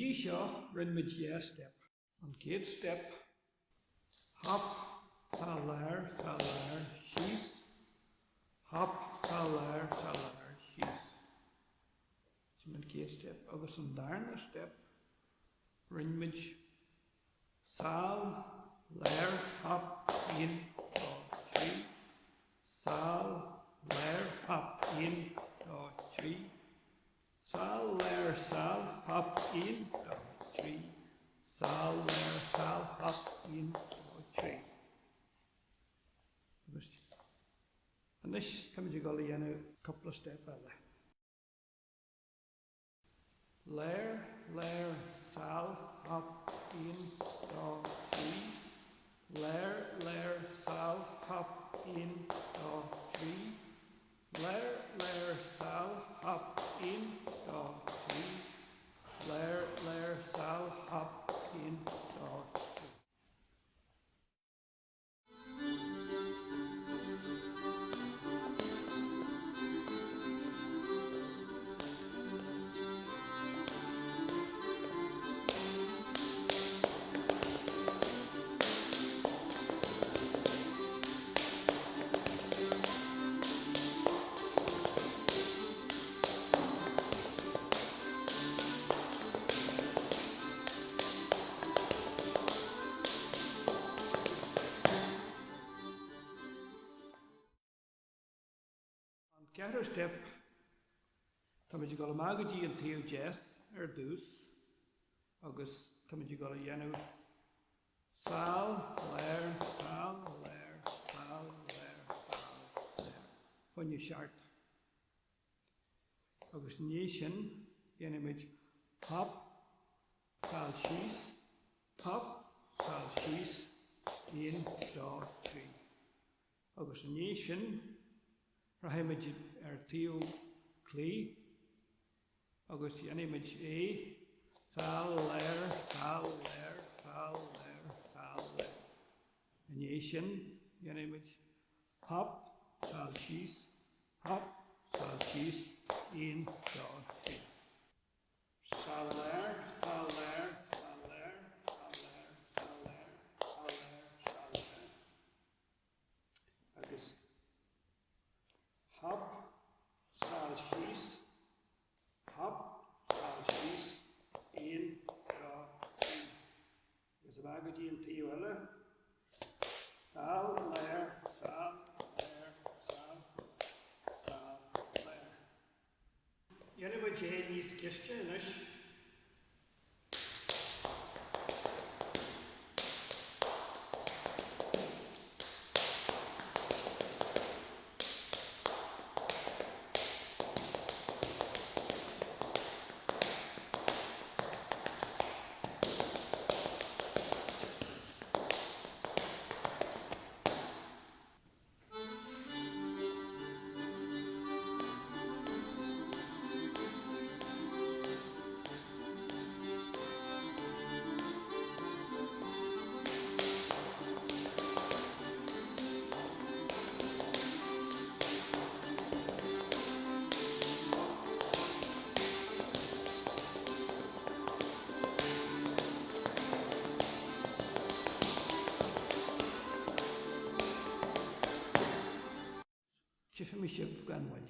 dtí seo, rinne muid 2 steip. An chéad steip, hop, sal lár, sal lár, síos, hop, sal lár, sal lár, síos. Sin an chéad steip. Agus an darna steip, rinne muid sal, lár, hop, 1, 2, 3, sal, lár, hop, 1, 2, 3, Sal, lár, sal, hop, 1, 2, 3, sal, lár, sal, hop, 1, 2, 3. Agus anois táimid ag dul a dhéanamh cúpla steip eile. Lár, lár, sal, hop, 1, 2, 3, lár, lár, sal, hop, 1, 2, 3, Lár, lár, sal, hop, 1, 2, 3, lár, lár, sal, hop, 1, 2, 3. An ceathrú steip, táimid ag dul amach go dtí an taobh deas ar dtús agus táimid ag dul a dhéanamh Sal, lár, sal, lár, sal, lár, sal, lár. Fá choinne seacht. Agus i ndiaidh sin, déanfaimid hop, sal síos, hop, sal síos, 1, 2, 3. Agus i ndiaidh sin, rachaimid ar taobh clí agus déanfaimid é, sal, lár, sal, lár, sal, lár, sal, lár. I ndiaidh sin, déanfaimid hop, sal síos, hop, sal síos, 1, 2, 3. Sal, lár, sal, lár, sal, lár, sal, lár, sal, lár, sal, lár, sal, lár. Agus hop, sal síos, hop, sal síos, 1, 2, 3. Agus amach go dtí an taobh eile. Sal, lár, sal, lár, sal, sal, lár. Déanfaidh muid é níos cliste anois. Tchífidh mé sibh gan mhoill.